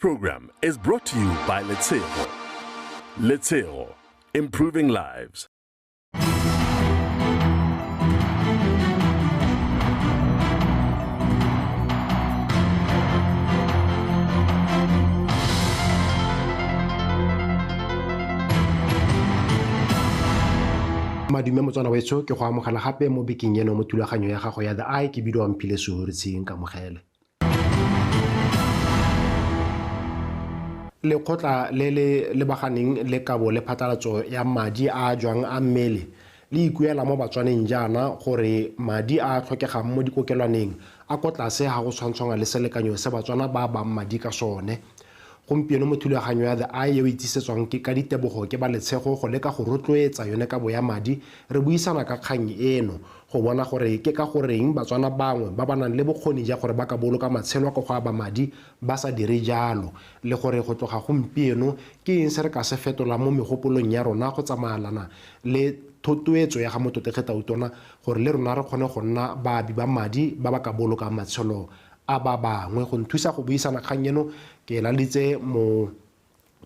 program is brought to you by Letshego. Letshego, improving lives. Madume Motswana wetsho, ke go amogela gape mo bekeng eno mo thulaganyo ya gago ya The Eye. Ke bidiwa Mphile Sehuritsheng. Kamogele lekgotla le le lebaganeng le kabo le phatlalatso ya madi a a jwang a mmele le ikuela mo Batswaneng jaana gore madi a a tlhokegang mo dikokelwaneng a ko tlase ga go tshwantshwangwa le selekanyo se Batswana ba bang madi ka sone. Gompieno mo thulaganyo ya The Eye eo itsisetswang ke ka ditebogo ke ba Letshego go leka go rotloetsa yone kabo ya madi, re buisana ka kgang eno go bona gore ke ka goreng Batswana bangwe ba ba nang le bokgoni ja gore ba ka boloka matshelo ka go aba madi ba sa dire jalo, le gore go tloga gompieno ke eng se re ka se fetolang mo megopolong ya rona go tsamaelana le thotloetso ya ga Motlotlegi Tautona gore le rona re kgone go nna baabi ba madi ba ba ka bolokang matshelo a ba bangwe. Go nthusa go buisana kgang eno ke laleditse mo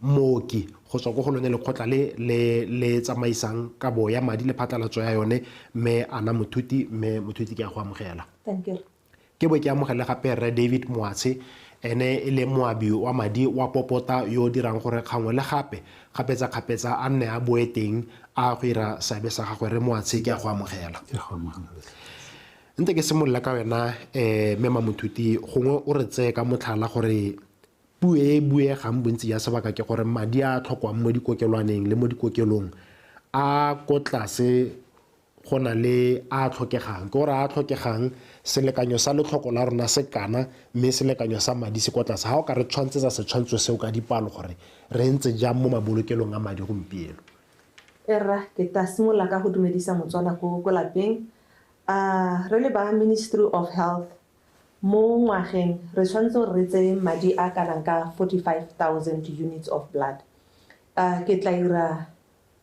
mooki go tswa ko go lone lekgotla le le le tsamaisang kabo ya madi le phatlalatso ya yone, mme Ana Mothuti. Mme Mothuti, ke a go amogela. Thank you. Ke bo ke amogele gape rre David Moatshe, ene e le moabi wa madi wa popota yo o dirang gore gangwe le gape kgapetsa-kgapetsa a nne a boe teng a go ira seabe sa gagwe. Re Moatshe, ke a go amogela. Ntse ke simolola ka wena, mme Mamothuti, gongwe o re tseye ka motlhala gore puo e buegang bontsi ya sebaka ke gore madi a tlhokwang mo dikokelwaneng le mo dikokelong a ko tlase go na le a tlhokegang, ke gore a tlhokegang selekanyo sa letlhoko la rona se kana mme selekanyo sa madi se ko tlase. Ga o ka re tshwantshetsa setshwantsho seo ka dipalo gore re ntse jang mo mabolokelong a madi gompieno? Erra, ke tla simolola ka go dumedisa Motswana ko lapeng. Re le ba Ministry of Health mo ngwageng re tshwanetse gore re tseye madi a kanang ka 45,000 units of blood. Ke tla ira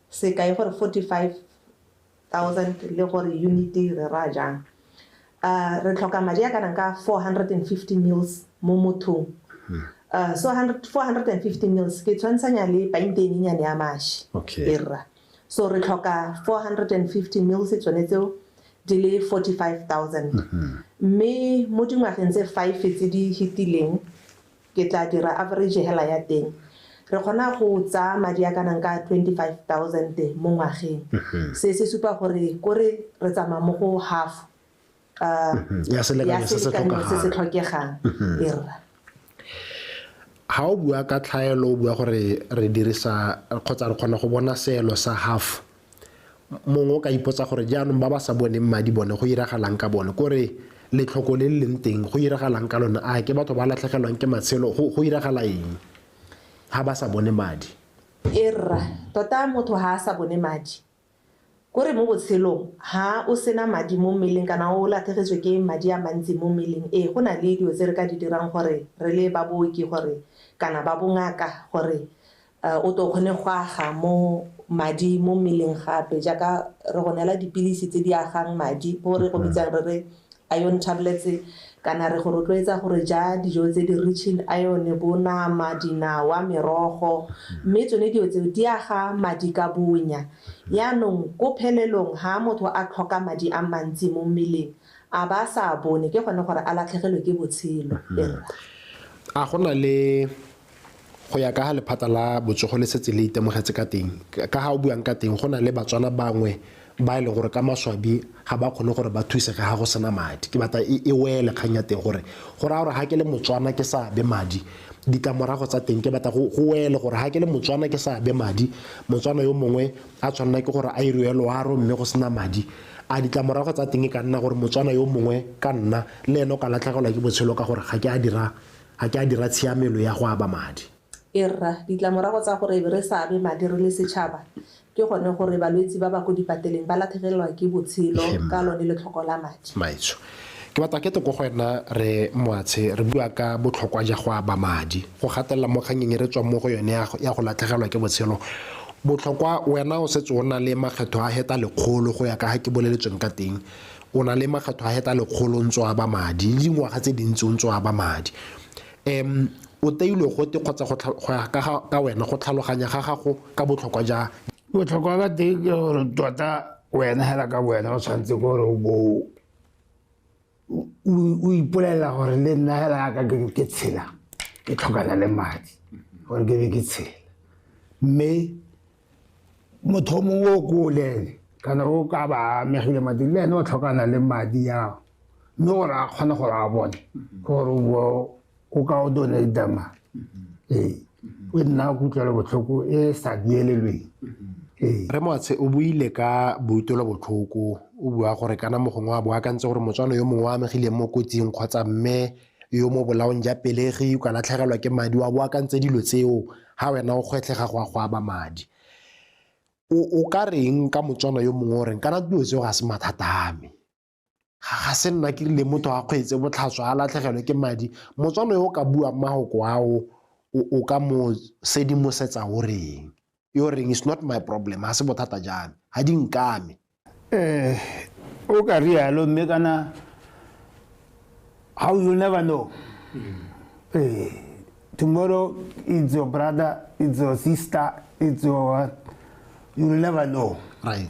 sekai gore 45,000 le gore unit re ra jang. Re tlhoka madi a kanang ka 450 mils mo mothong. So 450 mils ke tshwantshanya le painte e nyenyane ya mashi. Erra. So re tlhoka 450 mils tsone tseo di le 45,000. Mme mo dingwageng tse 5 tse di fetileng ke tla dira average hela ya teng. Re kgona go tsaya madi a kanang ka 25,000 mo ngwageng. Se se supa gore kore re tsamaya mo go half ya selekanyo se se tlhokegang. Erra. Ha o bua ka tlhaelo, o bua gore re dirisa kgotsa re kgona go bona seelo sa half. Mongwe o ka ipotsa gore jaanong ba ba sa boneng madi bone go iragalang ka bone, kore letlhoko le le leng teng go iragalang ka lone, a ke batho ba latlhegelwang ke matshelo, go iragala eng ha ba sa bone madi? Erra, tota motho ha a sa bone madi, kore mo botshelong ha o sena madi mo mmeleng kana o latlhegetswe ke madi a mantsi mo mmeleng, ee go na le dilo tse re ka di dirang gore re le ba booki gore kana ba bongaka gore o tlo kgone go aga mo madi mo mmeleng gape, jaaka re go neela dipilisi tse di agang madi bo re go bitsang re re iron tablets, kana re go rotloetsa gore ja dijo tse di rich in iron, bo nama, dinawa, merogo, mme tsone dilo tseo di aga madi ka bonya. Yaanong ko phelelong ha motho a tlhoka madi a mantsi mo mmeleng a ba sa bone, ke gone gore a latlhegelwe ke botshelo. A gona le go ya ka ha lephata la botsogo le setse le itemogetse ka teng, ka ha o buang ka teng, go na le Batswana bangwe ba e leng gore ka maswabi ga ba kgone gore ba thusege ga go sena madi. Ke batla e wele kgang ya teng gore go raya gore ha ke le Motswana ke sa abe madi, ditlamorago tsa teng ke batla go wele gore ha ke le Motswana ke sa abe madi, Motswana yo mongwe a tshwanela ke gore a iriwe loaro mme go sena madi, a ditlamorago tsa teng e ka nna gore Motswana yo mongwe ka nna le ene o ka latlhegelwa ke botshelo ka gore ga ke a dira tshiamelo ya go aba madi. Erra, ditlamorago tsa gore re sa abe madi re le setšhaba ke gone gore balwetsi ba ba ko dipateleng ba latlhegelwa ke botshelo ka lone letlhoko la madi. Maitsho, ke batla ke te ko go wena re Moatshe, re bua ka botlhokwa ja go aba madi, go gatelela mo kgangeng e re tswang mo go yone ya go latlhegelwa ke botshelo. Botlhokwa, wena o setse o na le makgetho a heta 100 go ya ka ha ke boleletsweng ka teng, o na le makgetho a heta 100 o ntse o aba madi, le dingwaga tse dintsi o ntse o aba madi. O teilwe gote kgotsa go ya ka wena go tlhaloganya ga gago ka botlhokwa ja Botlhokwa ba teng ke gore tota wena hela ka wena o tshwanetse gore o bo o ipolelela gore le nna hela yaka ke tshela, ke tlhokana le madi gore ke be ke tshela. Mme motho o mongwe o ko le ene kana o ka ba amegile madi, le ene o tlhokana le madi ao, mme gore a kgone gore a bone gore o bo o ka o donate madi. Ee, o nna kutlwelo botlhoko e sa duelelweng. Ee. Re Moatshe o buile ka boutelo botlhoko, o bua gore kana mogongwe a bo akantse gore motswana yo mongwe o amegileng mo kotsing kgotsa mme yo mo bolaong ja pelegi o ka latlhegelwa ke madi, wa bo akantse dilo tseo ha wena o kgwetlhega go ya go aba madi. O ka reng ka motswana yo mongwe o reng kana dilo tseo ga se mathata a me, ga se nna ke rile motho a kgweetse botlhaswa a latlhegelwe ke madi? Motswana yo o ka buang mahoko ao o ka mo sedimosetsa o reng? Yo reng it's not my problem, ha se bothata jame, ha di nkame. O ka rialo, mme kana how you never know. Tomorrow it's your brother, it's your sister, it's your, you'll never know. Right.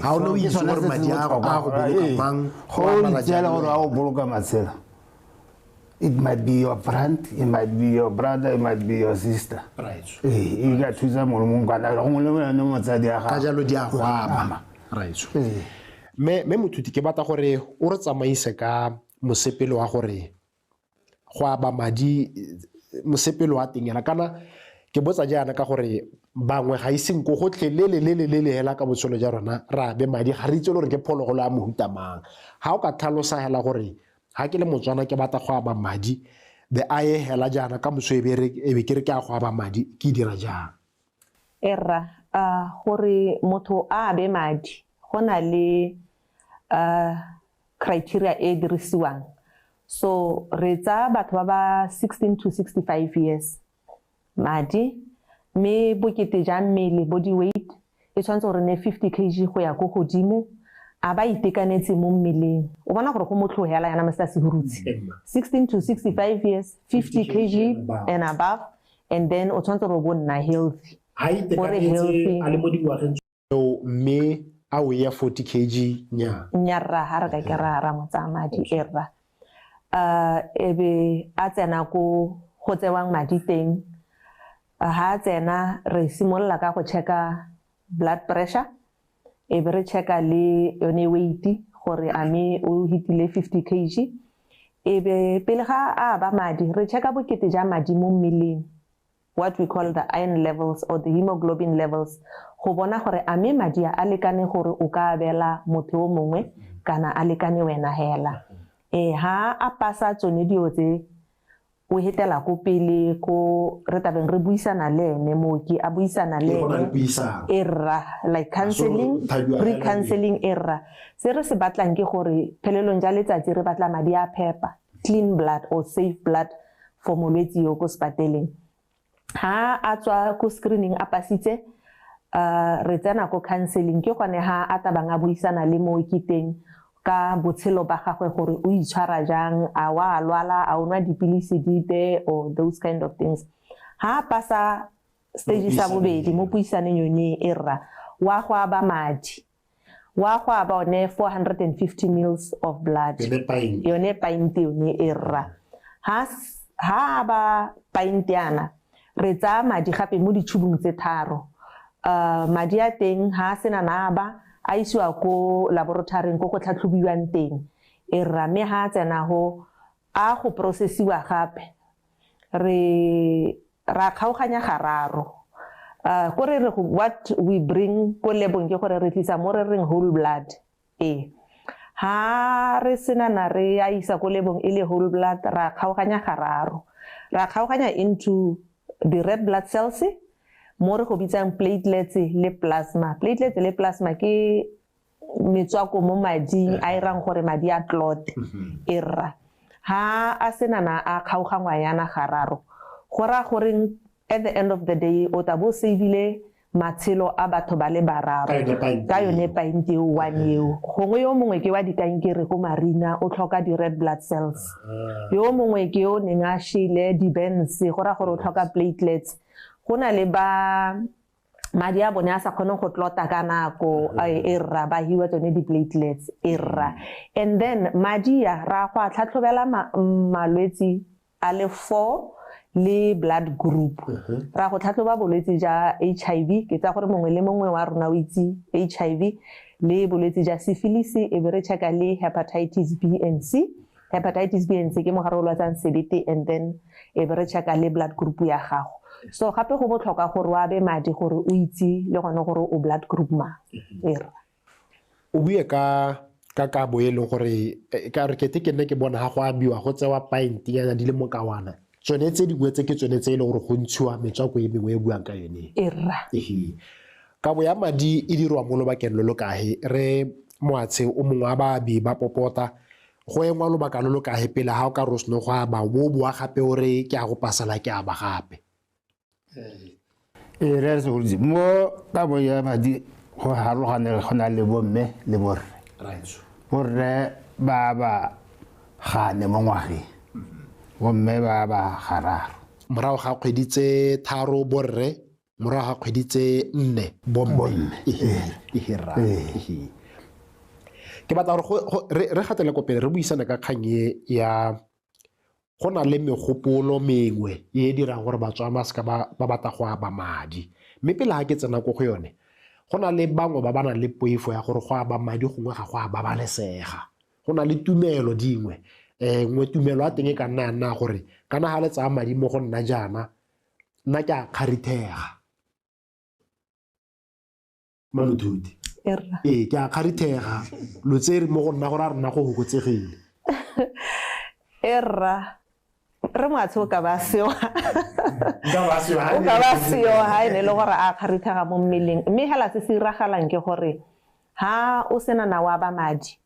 Ha o ne o itse gore madi a go boloka mang, go o itseela gore a go boloka matshelo. It might be your friend, it might be your brother, it might be your sister. Right. E ka thusa mongwe le mongwe kana gongwe le wena motsadi a gago. Ka jalo di a go ama. Right. Mme mothuti ke batla gore o re tsamaise ka mosepele wa gore go aba madi, mosepele wa teng yana. Kana ke botsa jaana ka gore bangwe ga iseng ko gotlhe le le le le le le hela ka botshelo jwa rona ra abe madi, ga re itse le gore ke phologolo ya mohuta mang. Ha o ka tlhalosa hela gore ha ke le Motswana ke batla go aba madi, be a ye hela jaana ka moso e be ke re ke a go aba madi, ke dira jang? Erra, gore motho a abe madi go na le criteria e dirisiwang. So re tsaya batho ba ba 16 to 65 years madi, mme bokete ja mmele, body weight e tshwanetse gore ne 50 kg go ya ko godimo, a ba itekanetse mo mmeleng. O bona gore go motlhogela yana Mr. Sehurutse. 16 to 65 years, 50 kg and above, and then o tshwanetse gore bo nna healthy. Ha itekanetse a le mo dingwageng tseo, mme a o ya 40 kg nya. Nya rra, ha re ka ke ra mo tsaya madi e rra. Ebe a tsena ko go tsewang madi teng. Ha tsena re simolola ka go checka blood pressure, e be re checka le yone weight gore a mme o hitile 50 kg. E be pele ga a ba madi re checka bokete ja madi mo mmeleng, what we call the iron levels or the hemoglobin levels, go bona gore a mme madi a lekane gore o ka abela motho o mongwe kana a lekane wena hela. Ha a pasa tsone dio tse, o hetela ko pele ko re tabeng re buisana le ene, mooki a buisana le ene e rra, like counseling, pre-counseling e rra. Se re se batlang ke gore phelelong ja letsatsi re batla madi a phepa, clean blood or safe blood for molwetsi yo ko sepateleng. Ha a tswa ko screening a pasitse, re tsena ko counseling, ke gone ha a tabang a buisana le mooki teng ka botshelo ba gagwe gore o itshwara jang, a wa lwala, a o nwa dipilisi dipe or those kind of things. Ha pasa stage sa bobedi mo puisaneng yone e rra, wa go aba madi, wa go aba one 450 mils of blood, yone pint yone e rra. Ha aba pint yana, re tsaya madi gape mo ditshubung tse tharo. Madi a teng ha sena na ba a isiwa ko laboratoring ko go tlhatlhobiwang teng e rra, mme ha tsena ho a go processiwa gape re ra kgaoganya gararo. Ko re re what we bring ko lebong ke gore re tlisa mo re reng whole blood. Ha re sena na re a isa ko lebong e le whole blood, ra kgaoganya gararo, ra kgaoganya into the red blood cells mo re go bitsang platelets le plasma. Platelets le plasma ke metswako mo mading a irang gore madi a clot e rra. Ha a sena na a kgaogangwa yana gararo, go ra gore at the end of the day o tla bo save-ile Matshelo a batho ba le bararo ka yone painte eo one eo. Gongwe yo mongwe ke wa dikankere ko Marina, o tlhoka di-red blood cells. Yo mongwe ke yo neng a shele di-burns, go raya gore o tlhoka platelets. Go na le ba madi a bone a sa kgone go tlota ka nako, e rra ba hiwa tsone di-platelets, e rra. And then madi a ra go a tlhatlhobela malwetsi a le 4 le blood group. Ra go tlhatlhoba bolwetse ja HIV, ke tsa gore mongwe le mongwe wa rona o itse HIV, le bolwetse ja syphilis, e be re checka le hepatitis B and C. Hepatitis B and C ke mogare o lwatsang sebete, and then e be re checka le blood group ya gago. So gape go botlhokwa gore o abe madi gore o itse le gone gore o blood group mang. O bue ka kabo e leng gore ka re kete ke nne ke bona ga go abiwa go tsewa paint yana di le mokawana. Tsone tse dingwe tse ke tsone tse e leng gore go ntshiwa metswako e mengwe e buang ka yone. Kabo ya madi e dirwa mo lobakeng lo lo kae? Re moatshe o mongwe wa baabi ba popota go engwa lobaka lo lo kae pele ga o ka re o seno go aba, o boa gape o re ke a go pasela ke aba gape? Ee, re se mo kabo ya madi go harologane, go na le bomme le borre. Borre ba ba gane mo ngwageng, bomme ba ba gararo. Morago ga kgwedi tse 3 borre, morago ga kgwedi tse 4 bomme. Ke batla gore re gatele ko pele re buisane ka kgang e ya go na le megopolo mengwe e e dirang gore Batswana ba seka ba batla go aba madi. Mme pele ga ke tsena ko go yone, go na le bangwe ba ba nang le poifo ya gore go aba madi gongwe ga go a babalesega. Go na le tumelo dingwe, nngwe tumelo ya teng e ka nna ya nna gore kana ga le tsaya madi mo go nna jaana, nna ke a kgarithega. Malothuti. Ee, ke a kgarithega, lo tsere mo go nna gore a rena go fokotsegile. Erra, re moatshe o ka ba seo. O ka ba seo ha e ne le gore a kgarithega mo mmeleng. Mme hela se se iragalang ke gore ha o sena na wa ba madi,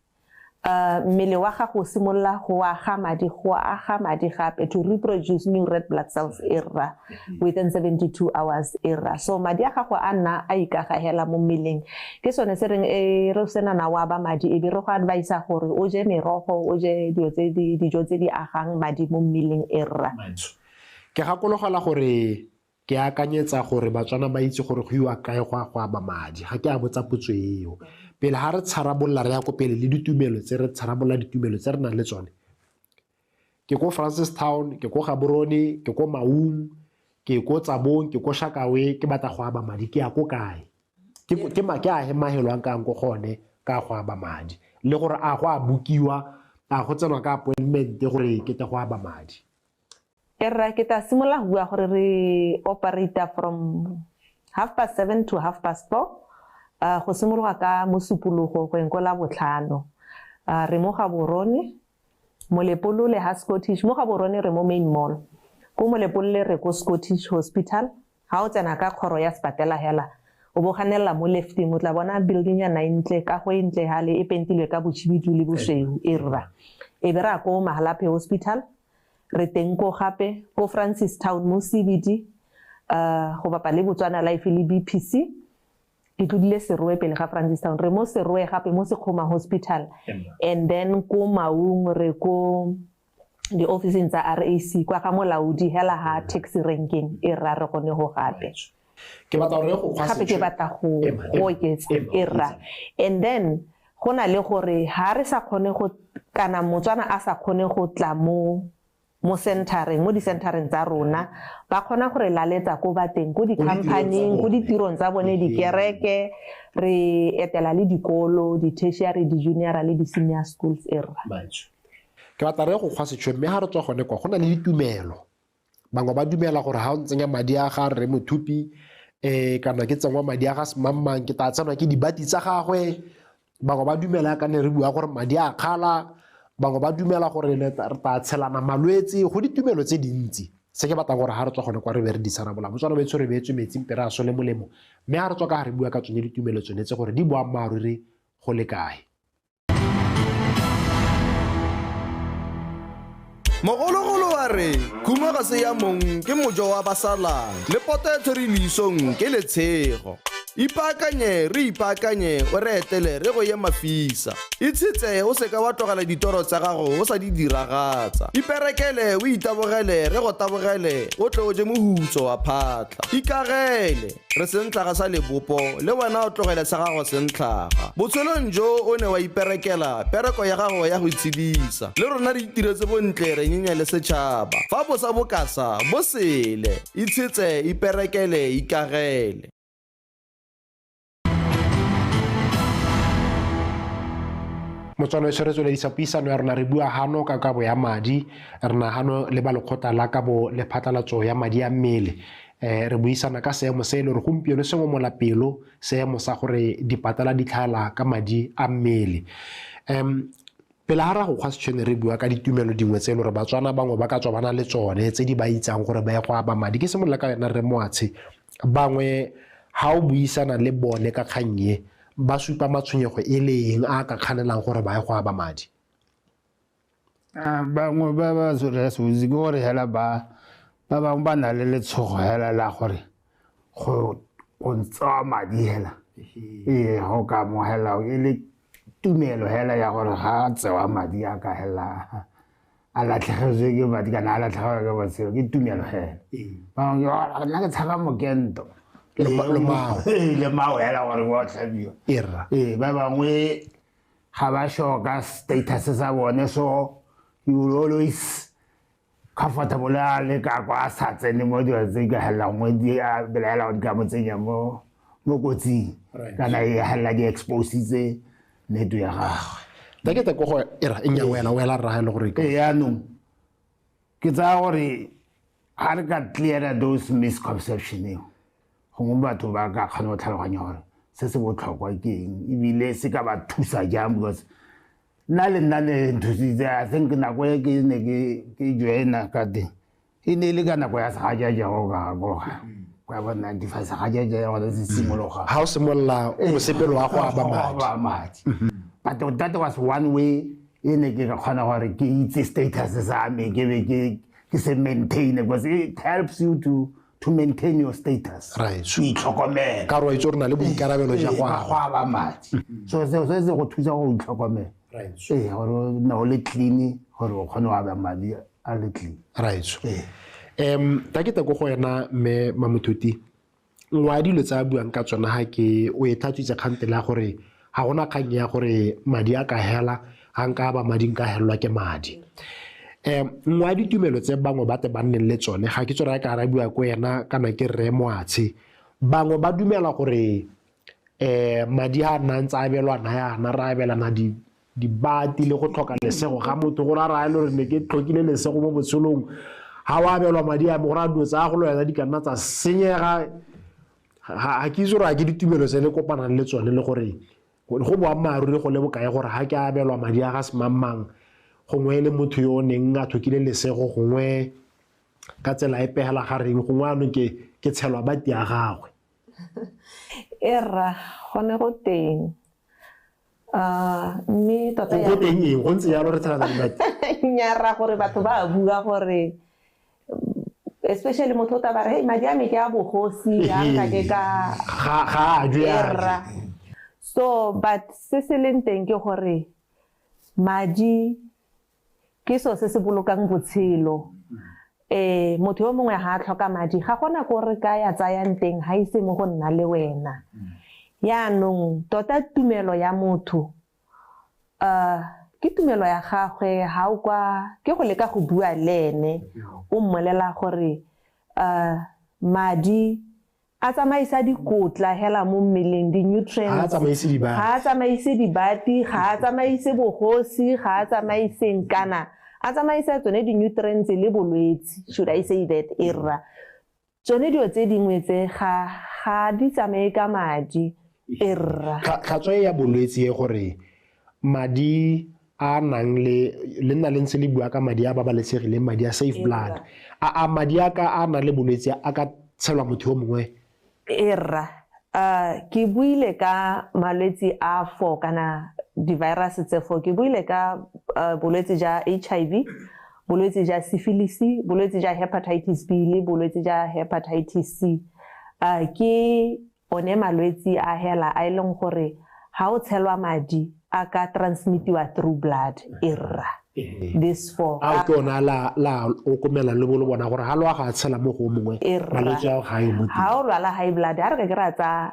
mmele wa gago o simolola go aga madi, go aga madi gape to reproduce new red blood cells, erra, within 72 hours, erra. So madi a gago a nna a ikaga hela mo mmeleng. Ke sone se reng e re sena na wa ba madi, e be re go advisa gore o je merogo, o je dilo tse di dijo tse di agang madi mo mmeleng, erra. Ke gakologela gore ke akanyetsa gore Batswana ba itse gore go iwa kae go a go aba madi. Ga ke a botsa potso eo. Pele ga re tsharabolla re ya ko pele le ditumelo tse re tsharabolla ditumelo tse re nang le tsone. Ke ko Francistown, ke ko Gaborone, ke ko Maung, ke ko Tsabong, ke ko Shakawe, ke batla go aba madi, ke ya ko kae? Ke ma ke a he mahelwang kang ko gone ka go aba madi. Le gore a go a bukiwa, a go tsenwa ka appointment gore ke tle go aba madi. Erra, ke tla simolola go bua gore re operate from 7:30 to 4:30. Go simologa ka Mosupologo go eng ko Labotlhano. Re mo Gaborone, Molepolole ha Scottish, mo Gaborone re mo main mall. Ko Molepolole re ko Scottish Hospital. Ha o tsena ka kgoro ya sepatela hela, o bo ganella mo lefting, o tla bona building ya ntle ka go e ntle hale e pentilwe ka bochibidu le bosweu, e rra. E be ra ko Mahalapye Hospital, re teng ko gape ko Francistown mo CBD, go bapa le Botswana Life le BPC. Ke tlodile Serowe pele ga Francistown, re mo Serowe gape mo Sekgoma Hospital. And then ko Maung re ko di-officing tsa RAC kwa ga molaodi hela ha taxi ranking e rra re gone go gape. Ke batla gore go kgwa Gape ke batla go oketsa e rra. And then go na le gore ha re sa kgone go kana Motswana a sa kgone go tla mo mo centereng, mo di-centereng tsa rona, ba kgona gore laletsa ko ba teng, ko di-company-ing, ko ditirong tsa bone, dikereke, re etela le dikolo, di-tertiary, di-junior le di-senior schools e rra. Ke batla re go kgwa setšhwe, mme ha re tswa gone kwa, go na le ditumelo. Bangwe ba dumela gore ha o ntsenya madi a ga rre Mothupi, kana ke tsengwa madi a ga semangmang, ke tla tsenwa ke dibati tsa gagwe. Bangwe ba dumela ka ne re bua gore madi a kgala, bangwe ba dumela gore re tla tshelana malwetse, go ditumelo tse dintsi. Se ke batlang gore ha re tswa gone kwa re be re di tsharabola. Motswana betsho re beetswe metsi mpe re a sole molemo, mme ha re tswa ka ga re bua ka tsone ditumelo tsone tse gore di boammaaruri go le kae. Mogologolo wa re khumo ga se ya mong ke mojo wa basalang le poto ya tshwere leisong ke letshego. Ipaakanye re ipaakanye o re etele re go ye mafisa. Itshetse o seka wa tlogela ditoro tsa gago o sa di diragatsa. Iperekele o itabogele re go tabogele o tle o je mohutso wa phatla. Ikagele re sentlhaga sa lebopo le wena o tlogele sa gago sentlhaga. Botshelong jo o ne wa iperekela pereko ya gago ya go itshedisa. Le rona re itiretse bontle re nyenya le setšhaba. Fa bosa bokasa bo sele, itshetse iperekele ikagele. Motswana e tshwaretswe le puisano ya rona re bua hano ka kabo ya madi, re na hano le ba lekgotla la kabo le phatlalatso ya madi a mmele. Re buisana ka seemo se e le gore gompieno se ngomola pelo, seemo sa gore dipatala di tlhaela ka madi a mmele. Pele ga ra go kgwa setšhene re bua ka ditumelo dingwe tse e le gore Batswana bangwe ba ka tswa ba na le tsone tse di ba itsang gore ba ye go aba madi. Ke simolola ka yona Rre Moatshe, bangwe ha o buisana le bone ka kgang e ba supa matshwenyego e le eng a ka kganelang gore ba ye go aba madi? Bangwe ba ba ke gore hela ba bangwe ba na le letshogo hela la gore go tsewa madi hela. Ee, go ka amogela e le tumelo hela ya gore ga a tsewa madi a ka hela a latlhegetswe ke madi kana a latlhegelwa ke botshelo, ke tumelo hela. Bangwe ke nna ke tshaba mokento. Le mao hela gore wa tlhabiwa. Ee, ba bangwe ga ba sure ka status sa bone, so you will always comfortable a le ka kwa a sa tsene mo dilo tse ka hela nngwe di a belaela gore di ka mo tsenya mo kotsing kana e hela di expositse neto ya gagwe. Ta ke ko go era nya wela wela ra le gore ke yaanong ke tsaya gore ga re ka clear those misconception eo, gongwe batho ba ka kgona go tlhaloganya gore se se botlhokwa ke eng ebile se ka ba thusa jang, because nna le nna ne nthusitse. I think nako e ke ne ke joina ka teng e ne e le ka nako ya segajaja go ka gakologa kwa bo 95 segajaja gone se simologa. Ha o simolola mosepelo wa go aba madi. But that was one way e ne ke ka kgona gore ke itse status sa me, ke be ke se maintain, because it helps you to maintain your status. Right. So itlhokomela. Ka gore o itse gore o na le boikarabelo ja go aba madi. So seo se go thusa go itlhokomela. Right. Ee, gore o nne o le clean, gore o kgone go aba madi a le clean. Right. Ta ke ko go wena mme Mamothuti, nngwe ya dilo tse a buang ka tsona ga ke o e tlhatswitse kgantele ya gore ga gona kgang ya gore madi a ka hela, ga nka aba madi nka helelwa ke madi. Nngwe ya ditumelo tse bangwe ba te ba nneng le tsone, ga ke tsore ka arabiwa ko wena kana ke Rre Moatshe, bangwe ba dumela gore madi a nna ntse a abelwana yana, re abelana dibati le go tlhoka lesego ga motho, gore a raya le gore ne ke tlhokile lesego mo botshelong. Ha o abelwa madi a me, gore a dilo tsa go le wena di ka nna tsa senyega. Ga ke itse gore a ke ditumelo tse le kopanang le tsone, le gore go boammaaruri go le bokae gore ga ke abelwa madi a ga semangmang, gongwe e le motho yo o neng a tlhokile lesego, gongwe ka tsela e pegela ga reng, gongwe anong ke tshelwa bati ya gagwe. Erra, gone go teng. Mme tota go teng eng? Go ntse jalo re tshelana dibati. Nnyaa, gore batho ba bua gore especially motho o tla ba re, hey, madi a me ke a bogosi, a nka ke ka ga a jwe. So but se se leng teng ke gore madi ke so se se bolokang botshelo. Motho yo mongwe ga a tlhoka madi, ga gona ko re ka ya tsayang teng ga ise mo go nna le wena. Yaanong tota tumelo ya motho ke tumelo ya gagwe, ha o kwa ke go leka go bua le ene, o mmolela gore madi a tsamaisa dikotla hela mo mmeleng, di-nutrients. Ga a tsamaise dibati. Ga a tsamaise dibati, ga a tsamaise bogosi, ga a tsamaiseng kana a tsamaisa tsone di-nutrients le bolwetse, should I say that, erra. Tsone dilo tse dingwe tse ga di tsamaye ka madi, erra. Tlhatswa e ya bolwetse e gore madi a nang le nna le ntse le bua ka madi a babalesegileng, madi a safe blood. A madi a ka a nang le bolwetse a ka tshelwa motho yo mongwe? Erra, ke buile ka malwetse a 4 kana di-virus tse 4. Ke buile ka bolwetse ja HIV, Bolwetse ja syphilis, bolwetse ja hepatitis B le bolwetse ja hepatitis C ke one malwetse a hela a e leng gore ha o tshelwa madi a ka transmitiwa through blood erra. This four a ke ona la okomela le bolo bona gore ha lo ga tshela mo go mongwe malwetse a ga yo mo ha o lwala high blood ha re ka ke ra tsa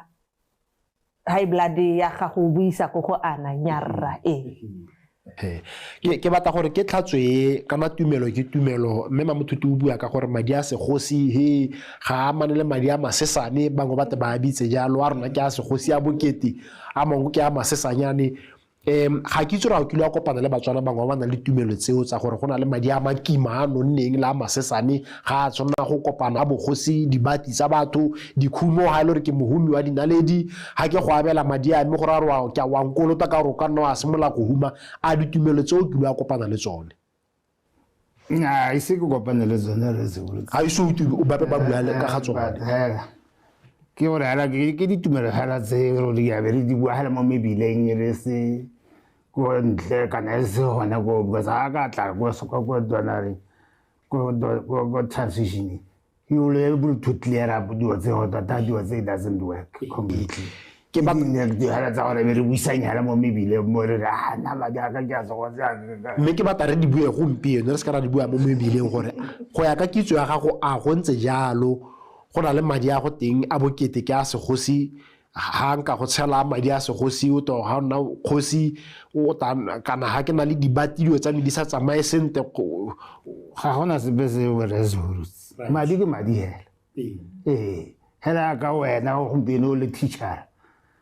high blood ya gago buisa go go ana nyarra e. Ke batla gore ke tlhatswe kana tumelo ke tumelo mme Mamothuti o bua ka gore madi a segosi he ga a mane le madi a masesane bangwe ba te ba bitse jalo a rona ke a segosi a bokete a mangwe ke a masesanyane. Ga ke itse gore a o kile wa kopana le Batswana bangwe ba ba nang le tumelo tseo tsa gore go na le madi a makima a nonneng le a masesane ga a tshwanela go kopana a bogosi dibati tsa batho dikhumo ga e le gore ke mohumi wa dinaledi ga ke go abela madi a mme gore a re ke a wa nkolota ka gore o ka nna wa simolola go huma. A ditumelo tseo o kile wa kopana le tsone? Nnyaa, ise ke kopane le tsone re se boletse. Ga ise o o bape ba bua le ka ga tsone. Hela. Ke gore hela ke ditumelo hela tse re di abe re di bua hela mo mebileng re se ko ntle kana e se gona ko because ga ka tla ko ko donare ko transition you will able to clear up dilo tse go tota dilo tse doesn't work completely. Ke ba di hela tsa gore re buisang hela mo mebileng mo re re na madi a ka ke a se mme ke batla re di bue gompieno re se ka ra di bua mo mebileng gore go ya ka kitso ya gago a go ntse jalo go na le madi a go teng a bokete ke a segosi ha nka go tshela madi a segosi o to ha nna kgosi o ta kana ha ke na le dibatilio tsa me di sa tsamaye sentle ga gona sepe se re se horotse madi ke madi hela ee hela ka wena gompieno o le teacher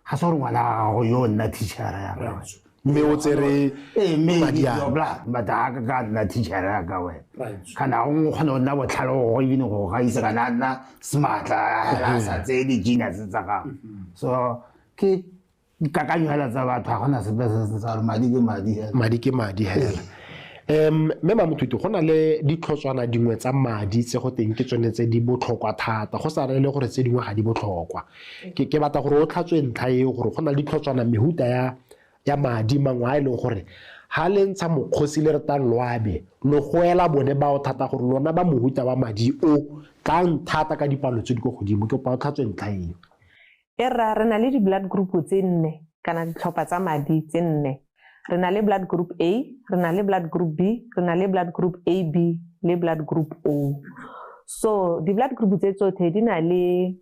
ga se gore ngwana gago yo nna teacher ya gago mme o tsere madi a but a ka nna teacher ya ka wena kana o kgona go nna botlhale go ebile go gaisa kana nna smartla a sa tseye di-genius tsa gago. So ke dikakanyo hela tsa batho ga gona sepe se tsa gore madi ke madi hela. Madi ke madi hela. Mme Mamothuti go na le ditlhotswana dingwe tsa madi tse go teng ke tsone tse di botlhokwa thata go sa rele gore tse dingwe ga di botlhokwa. Ke batla gore o tlhatswe ntlha eo gore go na le ditlhotswana mehuta ya madi mangwe a e leng gore ha le ntsha mokgosi le retang loabe lo goela bone bao thata gore lona ba mohuta wa madi o tlang thata ka dipalo tse di ko godimo. Ke kopa o tlhatswe ntlha eo. Erra re na le di-blood group tse nne kana ditlhopha tsa madi tse nne. Re na le blood group A, re na le blood group B, re na le blood group AB le blood group O. So di-blood group tse tsotlhe di na le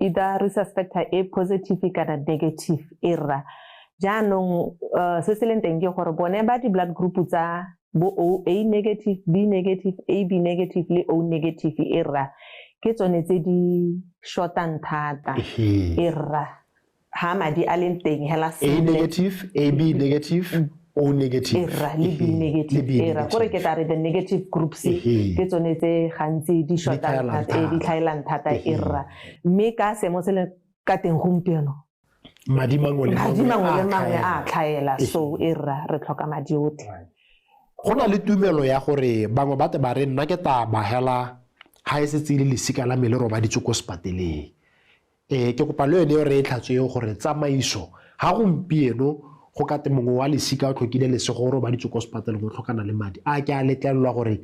either rhesus factor A positive kana negative erra. Jaanong se se leng teng ke gore bone ba di-blood group tsa bo O, A negative, B negative, AB negative le O negative erra ke tsone tse di shortang thata erra. Ha madi a leng teng hela A negative, AB negative, O negative erra le B negative erra. Gore ke tla re the negative groups ke tsone tse gantsi di shortang thata, di tlhaelang thata erra. Mme ka seemo se le ka teng gompieno madi mangwe le mangwe a tlhaela so erra re tlhoka madi otlhe. Go na le tumelo ya gore bangwe ba te ba re nna ke tla ba hela ha e setse e le lesika la me le robaditswe ko sepateleng. Ke kopa le yone re e tlhatswe eo gore tsamaiso ha gompieno go ka te mongwe wa lesika o tlhokile lesego o robaditswe ko sepateleng o tlhokana le madi a ke a letlelelwa gore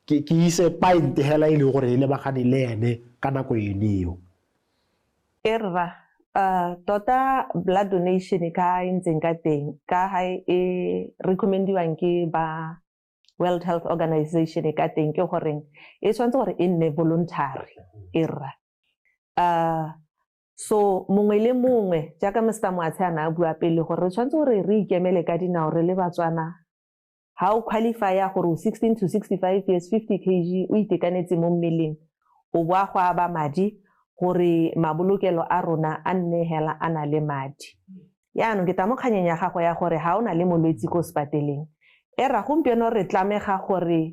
ke ise pint hela e leng gore e lebagane le ene ka nako ene eo. Erra tota blood donation ka e ntseng ka teng ka ha e recommendiwang ke ba World Health Organization ka teng ke goreng e tshwanetse gore e nne voluntary erra. So mongwe le mongwe jaaka Mr. Moatshe a ne a bua pele gore re tshwanetse gore re ikemele ka dinao re le Batswana. Ha o qualify-a gore o 16 to 65 years 50 kg o itekanetse mo mmeleng o boa go aba madi gore mabolokelo a rona a nne hela a na le madi. Yaanong ke tla mo kganyeng ya gago ya gore ha o na le molwetsi ko sepateleng erra gompieno re tlamega gore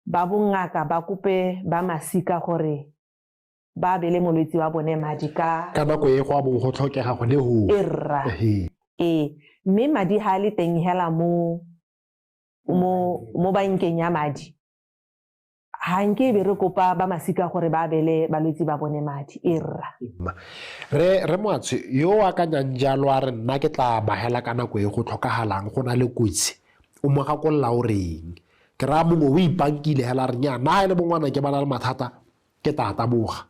ba bongaka ba kope ba masika gore ba abele molwetsi wa bone madi ka nako e go a bong go tlhokega gone ho erra. Ee mme madi ha a le teng hela mo bankeng ya madi ha nke be re kopa ba masika gore ba abele balwetsi ba bone madi erra. Re Moatshe yo o akanyang jalo a re nna ke tla ba hela ka nako e go tlhokagalang go na le kotsi o mo gakolola o reng Ke raya mongwe o ipankile hela re nya na e le bongwana ke bana le mathata ke tla taboga.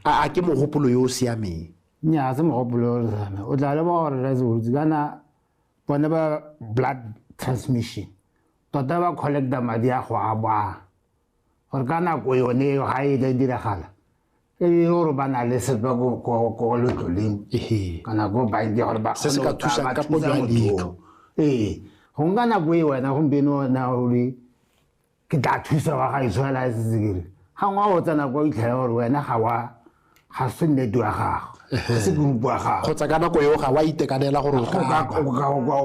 A ke mogopolo yo o siameng? Nnyaa, se mogopolo yo o siameng. O tla leboga gore re se kana bone ba blood transmission tota ba collecta madi a go a ba gore ka nako yone eo ga e tla diragala e be gore ba na le sepe ko letloleng kana ko banke gore ba se se ka thusang ka ponyo ya leitlho. Ee, go nka nako e wena gompieno na gore ke tla thusa wa gaetsho fela e setse kere ga ngwa o tsena kwa itlhela gore wena ga wa ga se nnete wa gago, ga se group wa gago, kgotsa ka nako eo ga wa itekanela gore o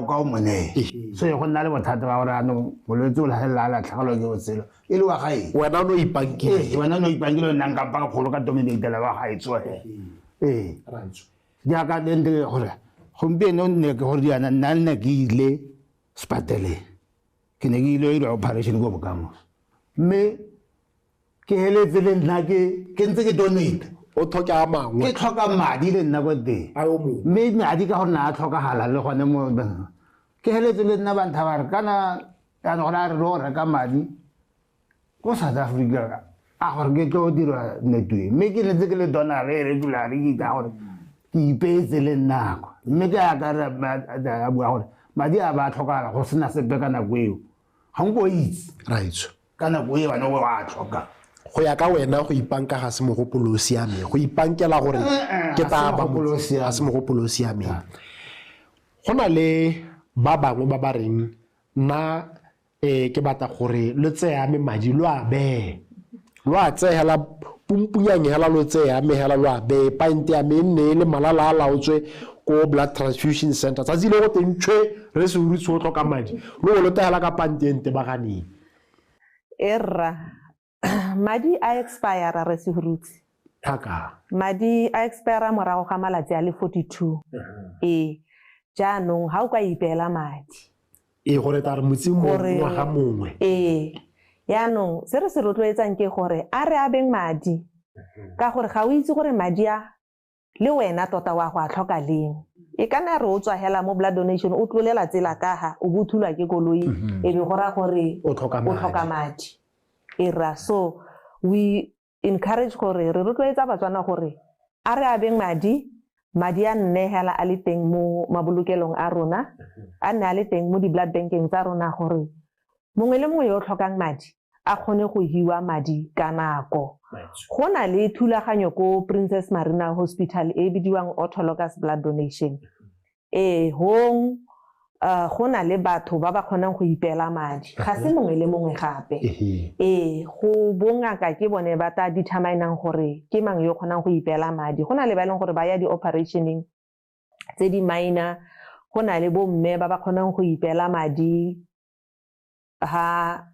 ka o monee. So go nna le bothata ba gore anong molwetse o latlhelela a latlhegelwa ke botshelo e le wa gae, wena o ne o ipankile, wena o ne o ipankile, o nnang kampa ka kgolo ka dominatela wa gaetsho. Ee, jaaka le nte gore gompieno nne ke gore jaana nna nne ke ile sepateleng, ke ne ke ile ira operation ko bokamoso, mme ke heletse le nna ke ntse ke donate, o tlhoka a mangwe, ke tlhoka madi le nna ko teng, mme madi ka gore na a tlhokagala le gone mo ke heletse le nna bantha ba re kana jaanong gore a re lo reka madi ko South Africa a gore ke tlo dirwa netweng, mme ke letse ke le donor e regular ke itsa gore ke ipeetse le nnako, mme ke yaka re a bua gore madi a ba tlhokagala go sena sepe ka nako eo ga nko itse ka nako e wena o a tlhoka. Go ya ka wena go ipanka ga se mogopolo o siameng, go ipankela gore ke tla ba ga se mogopolo o siameng. Go na le ba bangwe ba ba reng nna ke batla gore lo tseye me madi lo a bee, lo a tseye hela pumpunyang hela lo tseye me hela lo a bee, pante ya me nne le malala a laotswe ko blood transfusion center tsatsi le go teng tshwe re se urutse o tlhoka madi lo lo tahela ka pante e nte baganeng. Erra madi a expire re se urutse thaka, madi a expire morago ga malatsi a le 42. Ee, jaanong ga o ka ipeela madi e gore tla re motse ngwaga mongwe. Ee, yaanong se re se rotloetsang ke gore a re abeng madi ka gore ga o itse gore madi a le wena tota wa go a tlhoka leng. E ka nna re o tswa hela mo blood donation o tlolela tsela ka ga o bo thulwa ke koloi e be go raya gore o tlhoka madi. Era so we encourage gore re rotloetsa Batswana gore a re abeng madi, madi a nne hela a le teng mo mabolokelong a rona, a nne a le teng mo di-blood bankeng tsa rona gore mongwe le mongwe yo o tlhokang madi a kgone go hiwa madi ka nako. Go na le thulaganyo ko Princess Marina Hospital e bidiwang autologous blood donation. Ee, hong go na le batho ba ba kgonang go ipeela madi, ga se mongwe le mongwe gape. Ee, go bongaka ke bone ba tla determinang gore ke mang yo kgonang go ipeela madi. Go na le ba e leng gore ba ya di-operationeng tse di minor, go na le bomme ba ba kgonang go ipeela madi ha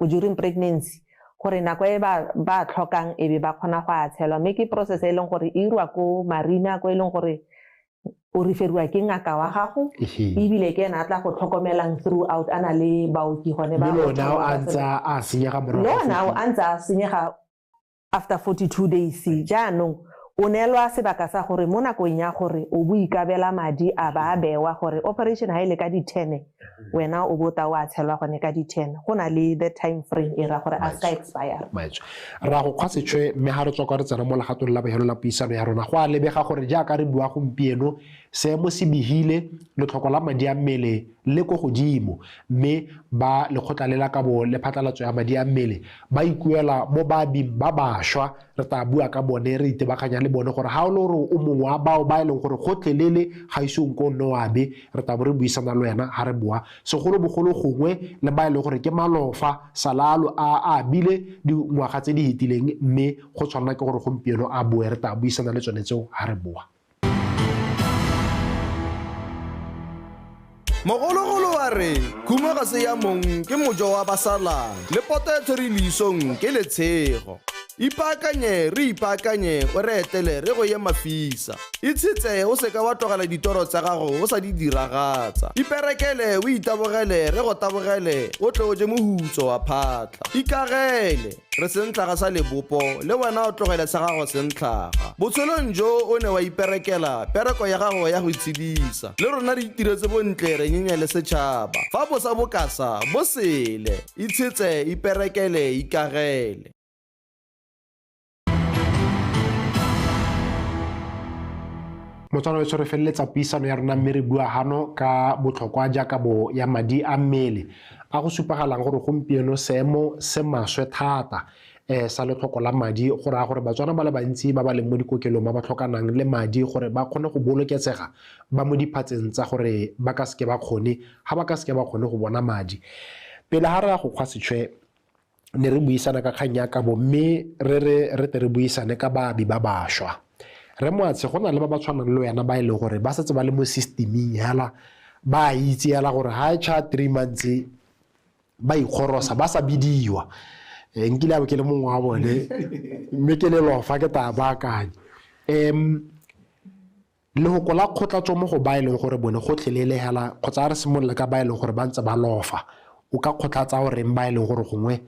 during pregnancy gore nako e ba tlhokang e be ba kgona go a tshelwa. Mme ke process e leng gore e irwa ko Marina, ko e leng gore o referiwa ke ngaka wa gago, ebile ke ena a tla go tlhokomelang throughout, a na le baoki gone ba le ona a ntse a senyega morago, le ona a ntse a senyega after 42 days. Jaanong o neelwa sebaka sa gore mo nakong ya gore o bo ikabela madi a ba a bewa gore operation ha e le ka di-10 wena o bo ta o a tshelwa gone ka di-10. Go na le the time frame e ra gore a ska expire. Ra go kgwa setšhwe mme ga re tswa kwa re tsena mo legatong la bogelo la puisano ya rona, go a lebega gore jaaka re bua gompieno seemo se behile letlhoko la madi a mmele le ko godimo, mme ba lekgotla le la kabo le phatlalatso ya madi a mmele ba ikuela mo baabing ba bašwa. Re tla bua ka bone, re itebaganya le bone gore ga o le gore o mongwe wa bao ba e leng gore gotlhelele ga ise o nko o nne o abe, re tla bo re buisana le wena ga re bua segolobogolo gongwe le ba e leng gore ke malofa salalo a abile dingwaga tse di fetileng, mme go tshwanela ke gore gompieno a boe. Re tla buisana le tsone tseo ga re boa. Mogologolo wa re khumo ga se ya mong ke mojo wa basalang, le poto e tshwere leisong ke letshego. Ipaakanye re ipaakanye o re etele re go ye mafisa. Itshetse o seka wa tlogela ditoro tsa gago o sa di diragatsa. Iperekele o itabogele re go tabogele o tle o je mohutso wa phatla. Ikagele re sentlhaga sa lebopo le wena o tlogele sa gago sentlhaga. Botshelong jo o ne wa iperekela pereko ya gago ya go itshedisa. Le rona re itiretse bontle re nyenya le setšhaba. Fa bosa bokasa bo sele, itshetse iperekele ikagele. Motswana weso, re feleletsa puisano ya rona mme re bua hano ka botlhokwa jaaka bo ya madi a mmele a go supagalang gore gompieno seemo se maswe thata sa letlhoko la madi, go raya gore Batswana ba le bantsi ba ba leng mo dikokelong ba ba tlhokanang le madi gore ba kgone go boloketsega ba mo diphatseng tsa gore ba ka seke ba kgone, ga ba ka seke ba kgone go bona madi. Pele ga re ya go kgwa setšhwe, ne re buisana ka kgang ya kabo mme re re tle re buisane ka baabi ba bašwa. Re moatshe go na le ba ba tshwanang le wena ba e leng gore ba setse ba le mo systeming hela, ba itse hela gore ha e tšha 3 months ba ikgorosa ba sa bidiwa. Nkile a bo ke le mongwe wa bone mme ke le lofa ke tla baakanya. Lehoko la kgotlatso mo go ba e leng gore bone gotlhelele hela, kgotsa a re simolola ka ba e leng gore ba ntse ba lofa, o ka kgotlatsa o reng ba e leng gore gongwe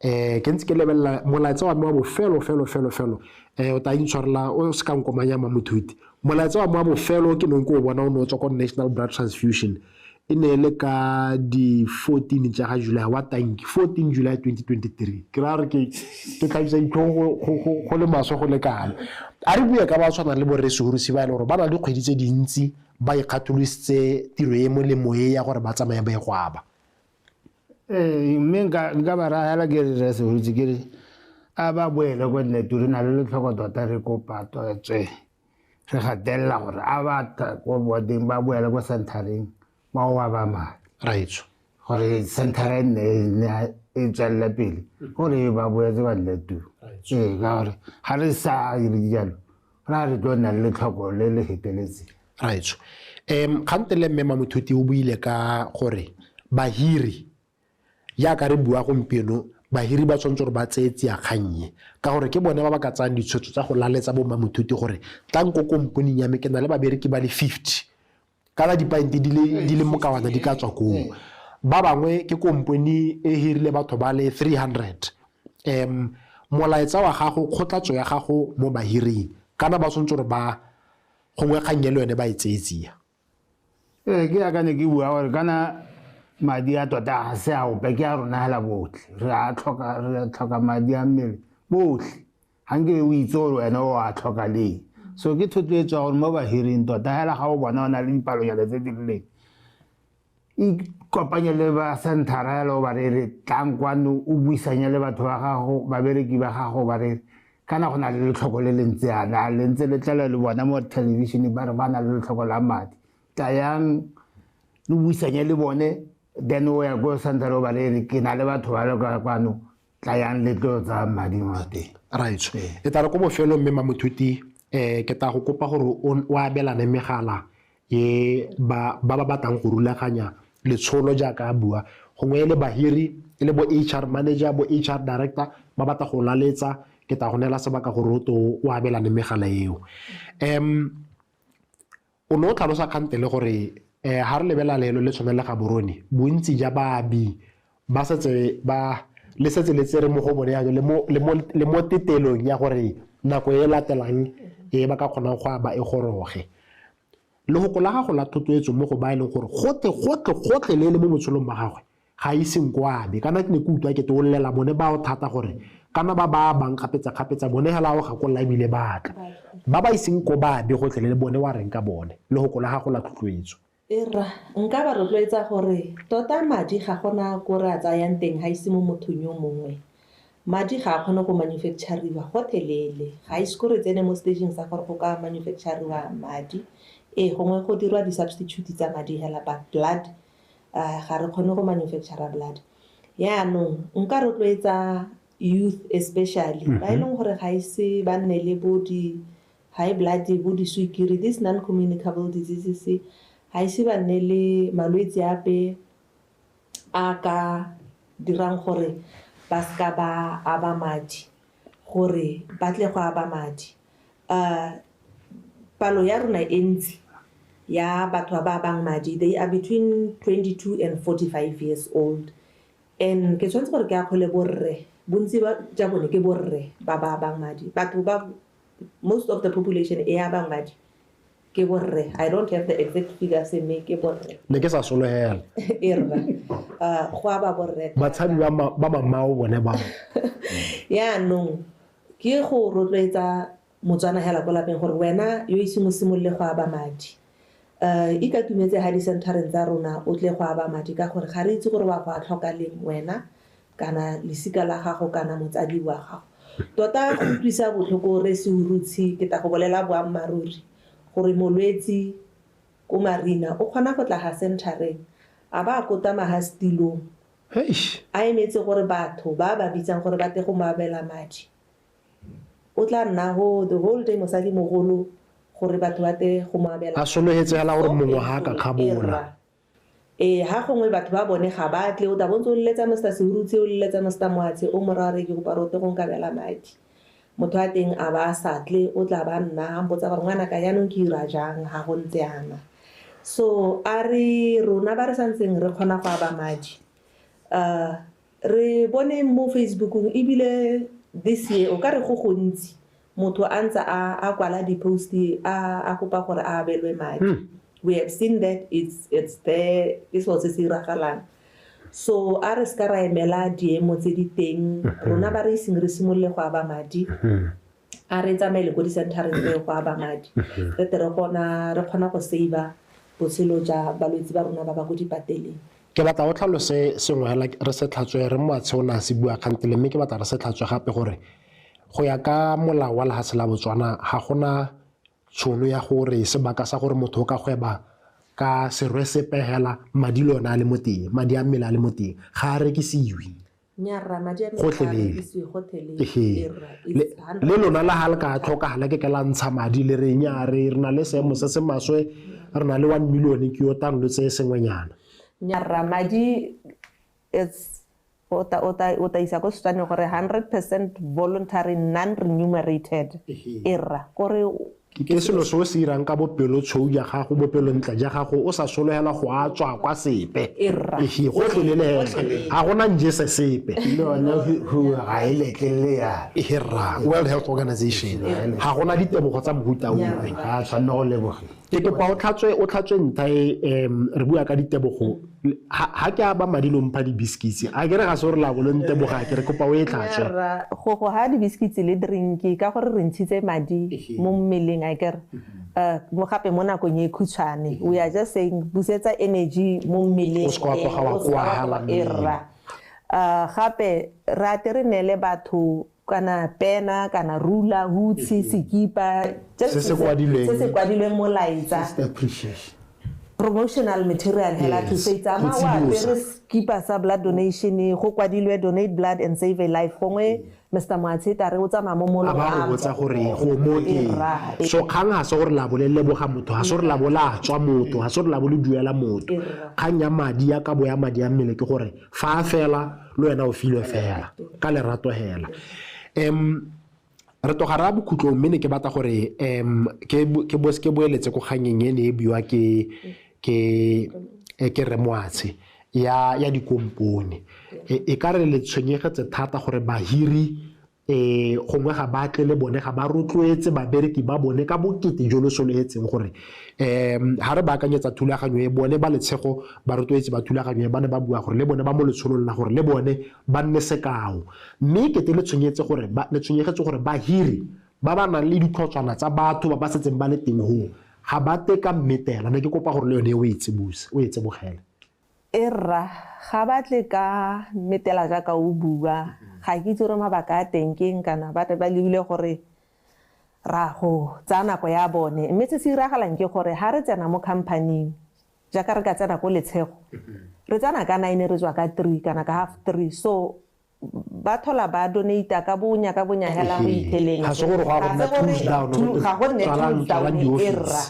ke ntse ke lebelela molaetsa wa me wa bofelo felo felo felo, o tla intshwarela o se ka nkomanya ma mothuti. Molaetsa wa me wa bofelo ke neng ke o bona o ne o tswa ko National Blood Transfusion, e ne e le ka di 14 tsa ga July wa tanki, 14 July 2023. Ke ra re ke tlhabisa ditlhong go le maswe go le kana. A re bue ka ba tshwanang le borre Sehurusi ba e leng gore ba na le dikgwedi tse dintsi ba ikgatholositse tiro e molemo e ya gore ba tsamaye ba ye go aba. Mme nka ba raya hela ke re Rre Sehurusi, ke re a ba boele ko Nnetu, re na le letlhoko tota, re kopa tswe re gatelela gore a ba tla ko boarding ba boele ko centereng ba o aba madi. Raetsho. Gore centera e nne e tswelele pele, gore ba boetse ba Nnetu. Ka gore ga re sa dire jalo, ra re tlo nna le letlhoko le le feteletseng. Raetsho. Kgante le mme Mamothuti o buile ka gore bahiri, jaaka re bua gompieno, bahiri ba tshwanetse gore ba tseye tsia kgang e, ka gore ke bone ba ba ka tsayang ditshwetso tsa go laletsa bo Mamothuti gore tlang ko komponing ya me, ke na le babereki ba le 50, kana dipaente di le mokawana di ka tswa koo. Ba bangwe ke kompone e hirile batho ba le 300. Molaetsa wa gago, kgotlatso ya gago mo bahiring, kana ba tshwanetse gore ba gongwe kgang e le yone ba e tseye tsia. Ke yaka ne ke bua gore kana madi a tota ga se a ope, ke a rona hela botlhe. Re a tlhoka, re tlhoka madi a mmele botlhe. Ga nke o itse gore wena o a tlhoka leng. So ke thotloetso ya gore mo bahiring tota hela ga o bona o na le dipalonyana tse di rileng, ikopanye le ba centera hela o ba rere tlang kwano, o buisanye le batho ba gago, babereki ba gago, ba rere kana go na le letlhoko le le ntse yana, le ntse le tlela le bona mo television ba re ba na le letlhoko la madi. Tlayang le buisanye le bone, then o ya ko centera o ba rere ke na le batho ba le kwano, tlayang le tlo tsaya madi mo teng. Raetsho. E tla re ko bofelong mme Mamothuti, ke tla go kopa gore o abelane megala e ba ba batlang go rulaganya letsholo jaaka a bua, gongwe e le bahiri, e le bo HR manager, bo HR director, ba batla go laletsa, ke tla go neela sebaka gore o to o abelane megala eo. O ne o tlhalosa kgante le gore ha re lebela lelo le tshwana le Gaborone, bontsi ja baabi ba setse ba le setse le tsere mo go bone jaanong, le mo tetelong ya gore nako e latelang e ba ka kgonang go aba e goroge. Lehoko la gago la thotloetso mo go ba e leng gore gotlhe, gotlhe, gotlhe le le mo botshelong ba gagwe ga e seng kwa abe. Kana ke ne ke utlwa ke te o llela bone bao thata gore kana ba ba bang kgapetsa kgapetsa bone hela o gakolola ebile ba tla. Ba ba iseng ko ba abe gotlhe le bone wa reng ka bone? Lehoko la gago la thotloetso. Erra, nka ba rotloetsa gore tota madi ga gona ko re a tsayang teng ga ise mo mothong yo mongwe. Madi ga a kgone go manufacture-iwa gotlhelele, ga ise ko re tsene mo stageng sa gore go ka manufacture-iwa madi. Gongwe go dirwa di-substitute tsa madi hela, but blood, ga re kgone go manufacture blood. Yaanong nka rotloetsa youth especially, ba e leng gore ga ise ba nne le bo di high blood, bo di sukiri, these non-communicable diseases, ga ise ba nne le malwetse ape a ka dirang gore ba seka ba aba madi. Gore ba tle go aba madi. Palo ya rona e ntsi ya batho ba ba abang madi, they are between 22 and 45 years old. And ke tshwanetse gore ke akgole borre, bontsi ja bone ke borre ba ba abang madi. Batho ba, most of the population e abang madi ke borre. I don't have the exact figures, mme ke borre. Ne ke sa sologela. E rra, go aba borre. Batshabi ba mamao bone ba. Yaanong ke go rotloetsa Motswana hela ko lapeng gore wena yo iseng o simolole go aba madi, ikatumetse ha di-centereng tsa rona o tle go aba madi, ka gore ga re itse gore wa go a tlhoka leng wena kana lesika la gago kana motsadi wa gago. Tota go utlwisa botlhoko re se urutshi, ke tla go bolela boammaaruri gore molwetsi ko Marina o kgona go tla ga centereng a ba a kotama ha setilong, a emetse gore batho ba ba bitsang gore ba tle go mo abela madi. O tla nna go the whole day mosadi mogolo gore batho ba tle go mo abela. A sologetse hela gore mongwe ha ka kgabola. Ee, ha gongwe batho ba bone ga ba tle, o tla bontse o leletsa Mr Sehurutshe, o leletsa Mr Moatshe, o mo raya re ke kopa gore o tle go nkabela madi. Motho wa teng a ba a sa tle, o tla ba nna a mpotsa gore ngwanaka jaanong ke ira jang ha go ntse yana. So a re rona ba re santseng re kgona go aba madi, re bone mo Facebookong ebile this year o ka re go gontsi motho a ntse a kwala di-post a kopa gore a abelwe madi. We have seen that it's there, ke selo se se iragalang. So a re seka ra emela diemo tse di teng, rona ba re iseng re simolole go aba madi, a re tsamaele ko di-centereng tse go aba madi, re tle re kgona go save-a botshelo ja balwetse ba rona ba ba ko dipateleng. Ke batla o tlhalose sengwe hela re se tlhatswe, re Moatshe o ne a se bua kgantele, mme ke batla re se tlhatswe gape gore go ya ka molao wa lehatshe la Botswana ga gona tšhono ya gore sebaka sa gore motho o ka gweba ka serwe sepe hela madi le one a le mo teng, madi a mmele a le mo teng, ga a rekisiwe. Nnyaa, madi a mmele ga a Gotlhelele. rekisiwe gotlhelele. Ehe. Ee, rra, it's hundred Le lona la ha le ka tlhokagala ke ke la ntsha madi le re nnyaa, re na le seemo se se maswe, re na le 1 million ke yo tang lo tseye sengwenyana. Nnyaa, rra, madi it's o ta isa ko Setswaneng gore 100% voluntary, non-remunerated. Ee, rra, kore ke selo se o se irang ka bopelotshweu ja gago, bopelontle ja gago, o sa sologela go a tswa kwa sepe. Ee, rra. Ehe, gotlhelele hela. Ga gona njese sepe. Le yone ga e letlelele yalo. Ehe, rra, World Health Organization. Ga gona ditebogo tsa mohuta ope. Ga a tshwanne go leboge. Ke kopa o tlhatswe ntlha e, re bua ka ditebogo. Ha ke aba madi lo mpha di-biscuits, a ke re ga se gore la bo lo nteboga, ke re kopa o e tlhatswe. Nnyaa, rra, go ha di-biscuits le drink ka gore re ntshitse madi mo mmeleng, a ke re. Mo gape mo nakong e khutshwane, we are just saying busetsa energy mo mmeleng. O se ka wa tloga wa O se ka wa koahala tloga, ee, mmele. rra. Gape re ate re neele batho kana pena kana rula, hutshe, sekipa, just Se se kwadilweng. se se kwadilweng molaetsa. Just appreciation. Promotional material hela to Yes. say tsamaya Go o apere tsibosa. sekipa sa blood donation, go kwadilwe donate blood and save a life. Gongwe Mr Moatshe tare o tsamaya mo molong A ba a go botsa gore go mo ke Ee, rra. So kgang ga se gore la bo le leboga motho, ga se gore la bo la tswa motho, ga se gore la bo le duela motho. Ee, rra. Kgang ya madi ya kabo ya madi a mmele ke gore fa a fela le wena o filwe fela ka lerato hela. Re tloga re ya bokhutlong, mme ne ke batla gore, ke boeletse ko kganyeng e ne e buiwa ke Rre Moatshe ya dikompone. E ka re le tshwenyegetse thata gore bahiri, gongwe ga ba tle le bone, ga ba rotloetse babereki ba bone ka bokete jo lo sologetseng gore, ha re baakanyetsa thulaganyo e, bone ba Letshego ba rotloetse ba thulaganyo e, ba ne ba bua gore le bone ba mo letsholong la gore le bone ba nne sekao. Mme kete le tshwenyetse gore ba, le tshwenyegetse gore bahiri ba ba nang le ditlhotshwana tsa batho ba ba setseng ba le teng hoo, ga ba te ka mmetela. Ne ke kopa gore le yone o e tsebose, o e tsebogele. E rra, ga ba tle ka mmetela jaaka o bua. Ga ke itse gore mabaka a teng ke eng kana ba tle ba lebile gore ra go tsaya nako ya bone. Mme se se iragalang ke gore ha re tsena mo company-ing, jaaka re ka tsena ko Letshego, re tsena ka 9 re tswa ka 3 kana ka half 3. So ba thola ba donate ka bonya ka bonya hela go Ehe. itheleng. Ga se gore go a go Ga nna se gore tools down, go ga go nne tools down, tswalang e di-office. rra.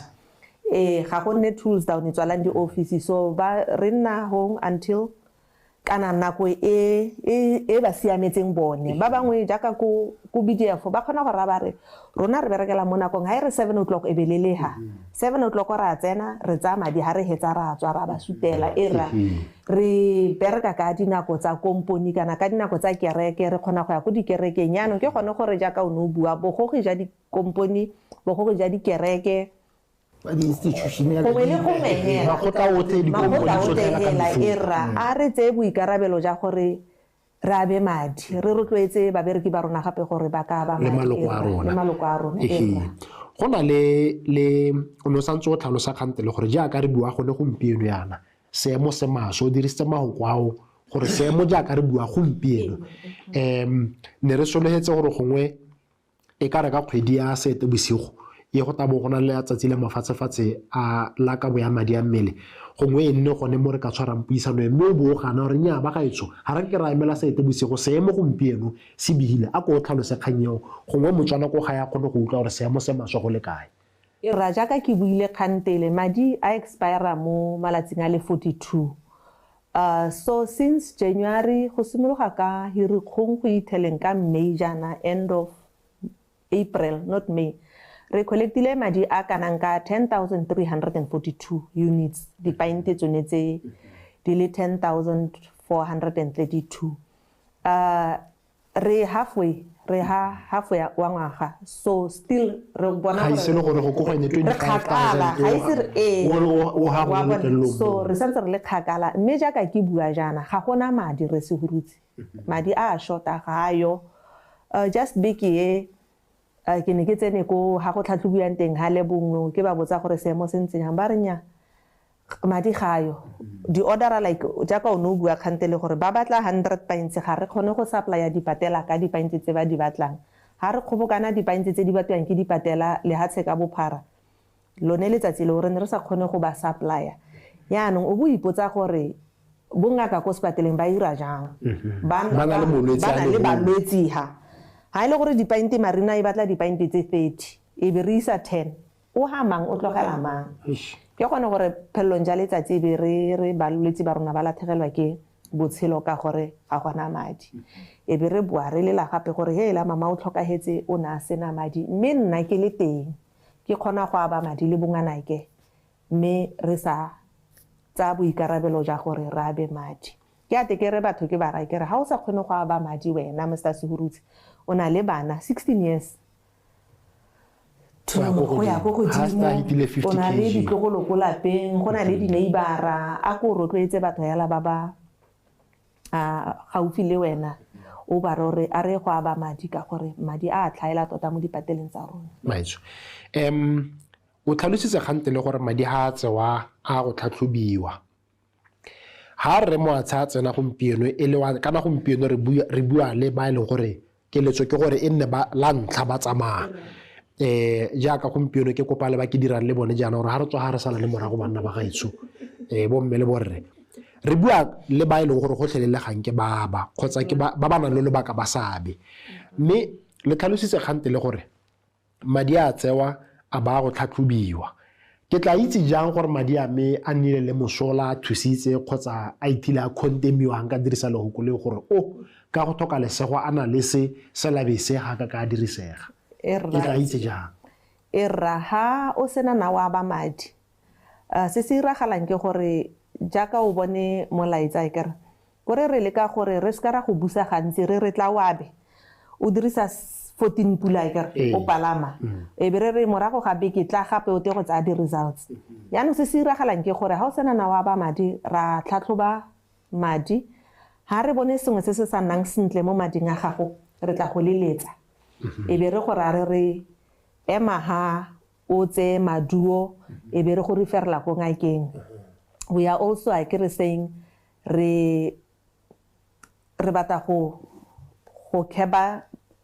Ee, ga go nne tools down, tswalang di-office. So ba re nna home until Kana nako e ba siametseng bone. Ba bangwe jaaka ko BDF ba kgona go raya ba re rona re berekela mo nakong, ha e re 7 o'clock e be le leha. 7 o'clock ra tsena, re tsaya madi, ha re hetsa ra tswa ra ba sutela. E ra re bereka ka dinako tsa komponi kana ka dinako tsa kereke, re kgona go ya ko dikerekeng. Jaanong ke gone gore jaaka o ne o bua, bogogi ja dikomponi, bogogi ja dikereke, gongwe le gongwe hela, makgotla otlhe, dikomponi tsotlhe hela ka hela, mefuta. E rra, a re tseye boikarabelo ja gore re abe madi, re rotloetse babereki ba rona gape gore ba ka aba Le madi, maloko a e rra, rona. Le maloko a rona, e rra. Go na le o ne o santse o tlhalosa kgante le gore jaaka re bua gone gompieno yana, seemo se maswe, o dirisitse mafoko ao gore seemo jaaka re bua gompieno. Ne re solofetse gore gongwe e ka re ka kgwedi ya Seetebosigo e go tla bo go na le letsatsi le mafatshefatshe a la kabo ya madi a mmele, gongwe e nne gone mo re ka tshwarang puisano e, mme o bo o gana gore nnyaa ba gaetsho, ga re ke ra emela Seetebosigo, seemo gompieno se bihile. A ko o tlhalose kgang eo, gongwe Motswana ko gae a kgone go utlwa gore seemo se maswe go le kae. E rra, jaaka ke buile kgantele, madi a expire mo malatsing a le 42. So since January go simologa ka Hirikgong go itheleng ka May jaana, end of April, not May, re collectile madi a kanang ka 10,342 units, dipaente tsone tse di le 10,432. Re halfway, re ha halfway wa ngwaga, so still re bona Ga ise le gore go ko go ene re kgakala, ga ise re, ee, o ha go wa le bona. lefelong So mo. re santse re le kgakala, mme jaaka ke bua jaana, ga gona madi re se hurutse. Madi a a short-a ga a yo. Just beke e, ke ne ke tsene ko ga go tlhatlhobiwang teng ha le bongwe, ke ba botsa gore seemo se ntse jang, ba re nnyaa, madi ga a yo. Di-order-a like jaaka o ne o bua kgante le gore ba batla 100 pints, ga re kgone go supply-a dipatela ka dipints tse ba di batlang. Ha re kgobokana dipints tse di batliwang ke dipatela lehatshe ka bophara, lone letsatsi leo re ne re sa kgone go ba supply-a. Jaanong o bo ipotsa gore bongaka ko sepateleng ba ira jang? Ba na le molwetsi Ba a na le le mongwe. balwetsi ha. Ha e le gore dipaente Marina e batla dipaente tse 30, e be re isa 10, o ha mang, o tlogela mang? Eish. Ke gone gore phelelong ja letsatsi e be re balwetsi ba rona ba latlhegelwa ke botshelo ka gore ga gona madi. E be re boa re lela gape gore hela mama o tlhokahetse, o ne a sena madi, mme nna ke le teng ke kgona go aba madi le bonganake, mme re sa tsaya boikarabelo ja gore re abe madi. Ke a te ke re batho ke ba raya ke re ha o sa kgone go aba madi wena Mister Sehurutse, o na le bana 16 years Go ya ko go ya ko godimo. Ha godimo, a hitile fifty o na le K G. ditlogolo ko lapeng, go na le di-neighbor-a, a ko rotloetse batho yala ba ba, gaufi le wena, o ba re gore a re go aba madi ka gore madi a tlhaela tota mo dipateleng tsa rona. Maetsho, o tlhalositse kgante le gore madi ha a tsewa a go tlhatlhobiwa. Ha rre Moatshe a tsena gompieno e le wa, kana gompieno re bua le ba e leng gore keletso ke gore e nne ba la ntlha ba tsamaya. Jaaka gompieno ke kopa le ba ke dirang le bone jaana gore ha re tswa ha re sala le morago banna ba gaetsho, bomme le borre, re bua le ba e leng gore gotlhelele gang ke ba ba, kgotsa ke ba ba nang le lobaka ba sa abe. Mme le tlhalositse kgante le gore madi a tsewa a ba go tlhatlhobiwa. Ke tla itse jang gore madi a me a nnile le mosola, a thusitse kgotsa a ithile a condemniwa, nka dirisa lehoko leo gore o ka go tlhoka lesego a na le se selabe se ga ka ka dirisega. E Ke tla itse jang? E rra, ha o sena na wa ba madi, se se iragalang ke gore jaaka o bone molaetsa e kere, kore re leka gore re seka ra go busa gantsi, re re tla o abe, o dirisa 14 pula e kere, o palama. E be re re morago ga beke tla gape o te go tsaya di-results. Jaanong se se iragalang ke gore ha o sena na wa ba madi, ra tlhatlhoba madi, ha re bone sengwe se se sa nnang sentle mo mading a gago, re tla go leletsa. E be re go ra re re ema ha o tseye maduo, e be re go referela ko ngakeng. We are also, I ke re saying, re batla go curb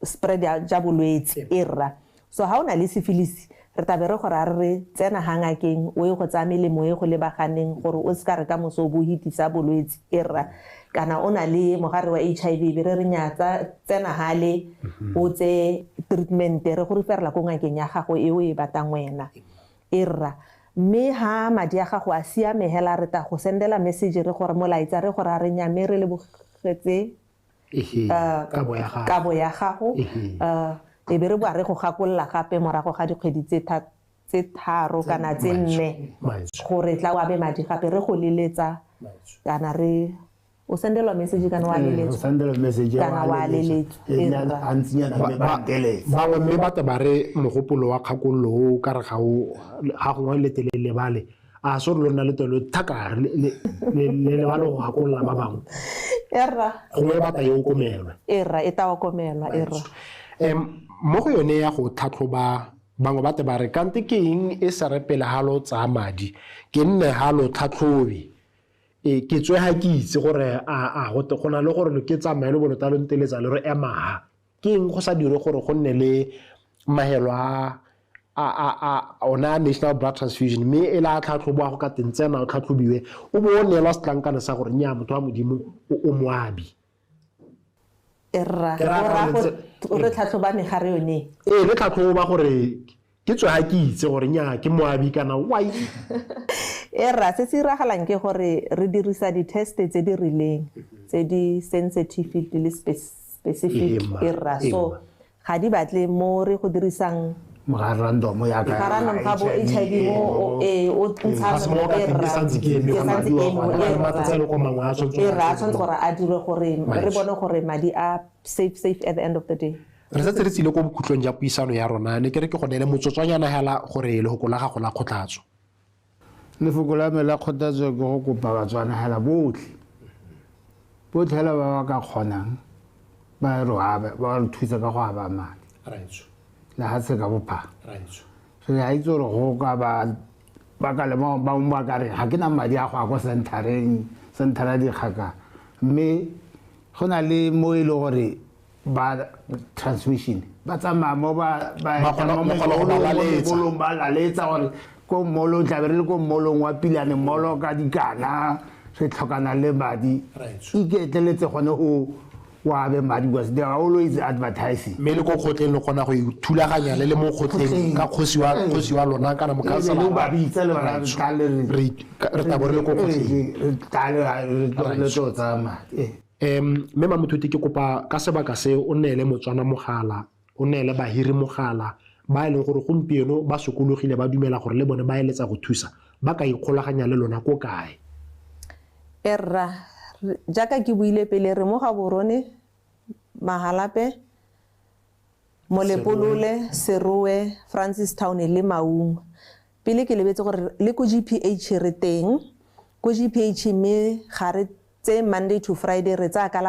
spread ya ja bolwetse, e rra. So ha o na le syphilis, re tla be re go ra re re tsena ha ngakeng, o ye go tsaya melemo e go lebaganeng gore o seka re ka moso o bo hitisa bolwetse, e rra. Kana o na le mogare wa HIV, be re re nya tsena hale, o tseye treatment, re go referela ko ngakeng ya gago e o e batlang wena, e rra. Mme ha madi a gago a siame hela re ta go sendela message re gore molaetsa re gore a re nyame re lebogetse kabo ya gago e be re boa re go gakolola gape morago ga dikgwedi tse tharo kana tse nne gore tla o abe madi gape re go leletsa kana re o sendelwa message kana wa leletswa o sendelwa message kana wa leletswa bangwe mme batho ba re mogopolo wa kgakololo o ka re ga o ga gongwe le telele bale a so re lona le telo thaka le le ba le go gakolola ba bangwe erra gongwe batla yo komelwa erra e ta okomelwa erra mo go yone ya go tlhatlhoba bangwe ba te ba re kante ke eng e sa re pele ha lo tsaya madi ke nne ha lo tlhatlhobe e ke tswe ha ke itse gore a go na le gore ke tsamaye le bolota lo nteletsa le re ema ha ke eng go sa dire gore go nne le mahelo a ona National Blood Transfusion mme e la tlhatlhobo go ka teng tsena o tlhatlhobiwe o bo o neelwa setlankana sa gore nya motho wa modimo o moabi erra re tlhatlhoba megare yone ee le tlhatlhoba gore ke tswe ha ke itse gore nya ke moabi kana why erra se se iragalang ke gore re dirisa di-test tse di rileng tse di sensitive le specific erra so ga di batle mo re go dirisang random ya ka random ga bo HIV mo o ntsha erra tshwanetse gore a dire gore re bone gore madi a safe at the end of the day. Re setse re tsile ko bokhutlong ja puisano ya rona ne ke re ke go neele motsotswanyana hela gore lefoko la gago la kgothatso. Lefoko la me la kgothatso ke go kopa Batswana hela botlhe botlhe hela ba ba ka kgonang ba re abe ba re thusa ka go aba madi lehatshe ka bophara. Re a itse gore go ka ba ka le ba ba ka re ga ke na madi a go ya ko centereng centera dikgaka mme go na le mo e le gore ba transmission ba tsamaya mo ba ba laletsa gore ko mmolong tlabe re le ko mmolong wa Pilane mmolo ka dikana re tlhokana le madi iketleletse gone go wa be madi because they are always advertising mme le ko kgotleng le kgona go ithulaganya le le mo kgotleng ka kgosi wa lona kana mokhansela le ba bitsa le ba re tla bo re le ko kgotleng re tla le tlo tsaya madi. Mme Mamothuti ke kopa ka sebaka se o neele Motswana mogala o neele bahiri mogala ba e leng gore gompieno ba sokologile ba dumela gore le bone ba eletsa go thusa ba ka ikgolaganya le lona ko kae? Erra jaaka ke buile pele re mo Gaborone, Mahalape, Molepolole, Serowe, Francistown le Maung. Pele ke lebetse gore le ko GPH re teng ko GPH mme ga re tse Monday to Friday re tsaya ka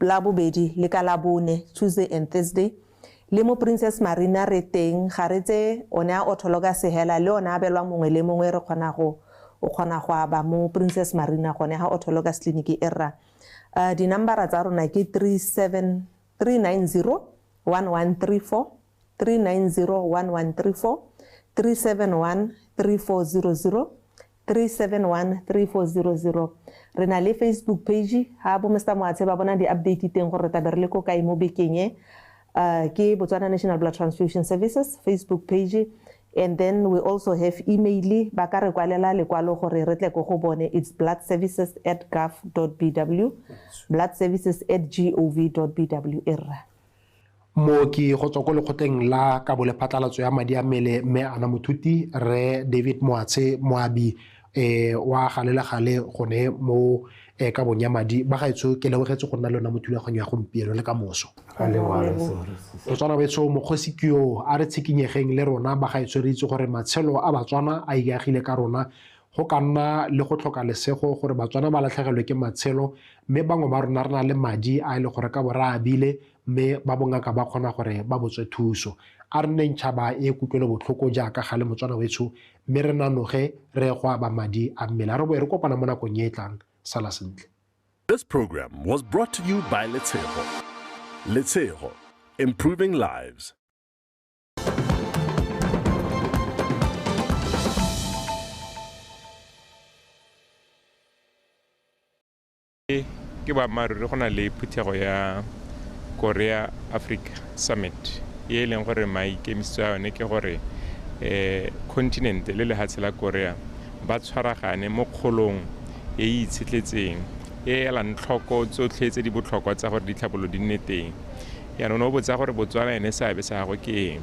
Labobedi le ka Labone, Tuesday and Thursday. Le mo Princess Marina re teng ga re tse one a autologous hela le one a abelwa mongwe le mongwe re kgona go o kgona go aba mo Princess Marina gone ga autologous clinic erra. Dinambara tsa rona ke 390 1134 390 1134 371 3400 371 3400. Re na le Facebook page ha bo Mr Moatshe ba bona di-update teng gore re tlabe re le ko kae mo bekeng e. Ke Botswana National Blood Transfusion Services Facebook page, and then we also have email ba ka re kwalela lekwalo gore re tle ko go bone, it's bloodservices@gov.bw, bloodservices@gov.bw erra. Mooki go tswa ko lekgotleng la kabo le phatlalatso ya madi a mmele mme Ana Mothuti re David Moatshe moabi wa gale le gale gone mo kabong ya madi. Ba gaetsho ke lebogetse go nna le yona mo thulaganyo ya gompieno le ka moso. Botswana betsho mokgosi ke yo a re tshikinyegeng le rona ba gaetsho re itse gore matshelo a Batswana a ikaegile ka rona. Go ka nna le go tlhoka lesego gore Batswana ba latlhegelwe ke matshelo mme bangwe ba rona re na le madi a e le gore ka bo re abile mme ba bongaka ba kgona gore ba botswe thuso. A re nneng tšhaba e kutlwelo botlhoko jaaka gale Motswana wetsho mme re nanoge re go aba madi a mmele. A re boe re kopana mo nakong e e tlang. Sala sentle. This program was brought to you by Letshego. Letshego, improving lives. Ke boammaaruri go na le phuthego ya Korea Africa Summit e leng gore maikemisetso a yone ke gore Continent le lehatshe la Korea ba tshwaragane mo kgolong e e itshetletseng e elang tlhoko tsotlhe tse di botlhokwa tsa gore ditlhabololo di nne teng. Yaanong o botsa gore Botswana ene seabe sa gagwe ke eng.